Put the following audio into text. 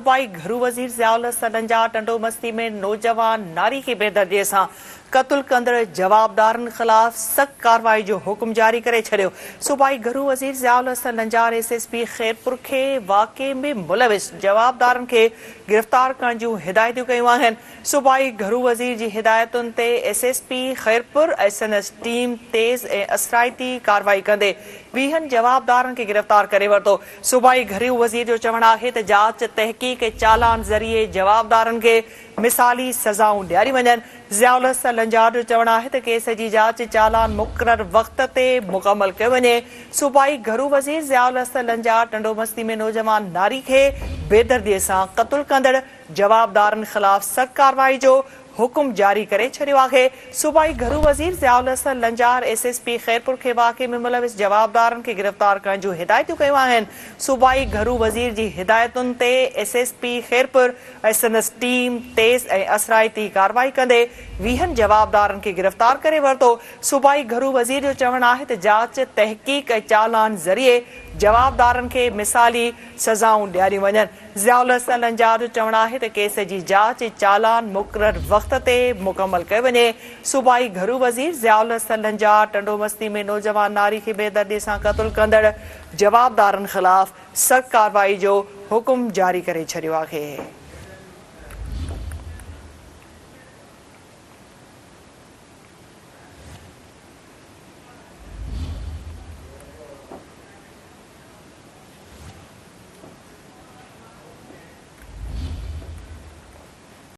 صوبائي گهرو وزير ضياء الحسن لنجار ٽنڊو مستي ۾ نوجوان ناري کي بيدردي سان قتل ڪندڙ جوابدارن خلاف سخت ڪارروائي جو حڪم جاري ڪري ڇڏيو. صوبائي گهرو وزير Zia ul Hassan Lanjar S S P Khairpur کي واقعي ۾ ملوث جوابدارن کي گرفتار ڪرڻ جون هدايتون ڪيون آهن. صوبائي گهرو وزير جي هدايتن تي S S P Khairpur ۽ سندس ٽيم تيز ۽ اثرائتي ڪارروائي ڪندي ويهن جوابدارن کي گرفتار ڪري ورتو. صوبائي گهرو وزير جو چوڻ آهي ته جاچ، تحقيق ۽ چالان ذريعي جوابدارن کي مثالي سزائون ڏياريون وڃن. ضياء الحسن لنجار جو چوڻ آهي ته ڪيس جي جاچ چالان مقرر وقت تي مڪمل ڪيو وڃي. صوبائي گهرو وزير ضياء الحسن لنجار ٽنڊو مستي ۾ نوجوان ناري کي بيدردي سان قتل ڪندڙ جوابدارن خلاف سخت ڪارروائي جو حڪم جاري ڪري ڇڏيو آهي. صوبائي گهرو وزير Zia ul Hassan Lanjar S S P Khairpur کي واقعي ۾ ملوث جوابدارن کي گرفتار ڪرڻ جون هدايتون ڪيون آهن. صوبائي گهرو وزير جي هدايتن تي ايس ايس پي خيرپور ۽ سندس ٽيم تيز ۽ اثرائتي ڪارروائي ڪندي ويهن جوابدارن کي گرفتار ڪري ورتو. صوبائي گهرو وزير جو چوڻ آهي ته جاچ، تحقيق ۽ چالان ذريعي جوابدارن کي مثالي سزائون ڏياريون وڃن. ضياء الحسن لنجار جو چوڻ آهي ته ڪيس جي جاچ ۽ چالان مقرر وقت تي مڪمل ڪيو وڃي. صوبائي گهرو وزير ضياء الحسن لنجار ٽنڊو مستي ۾ نوجوان ناري کي بيدردي سان قتل ڪندڙ جوابدارن خلاف سخت ڪارروائي جو حڪم جاري ڪري ڇڏيو آهي.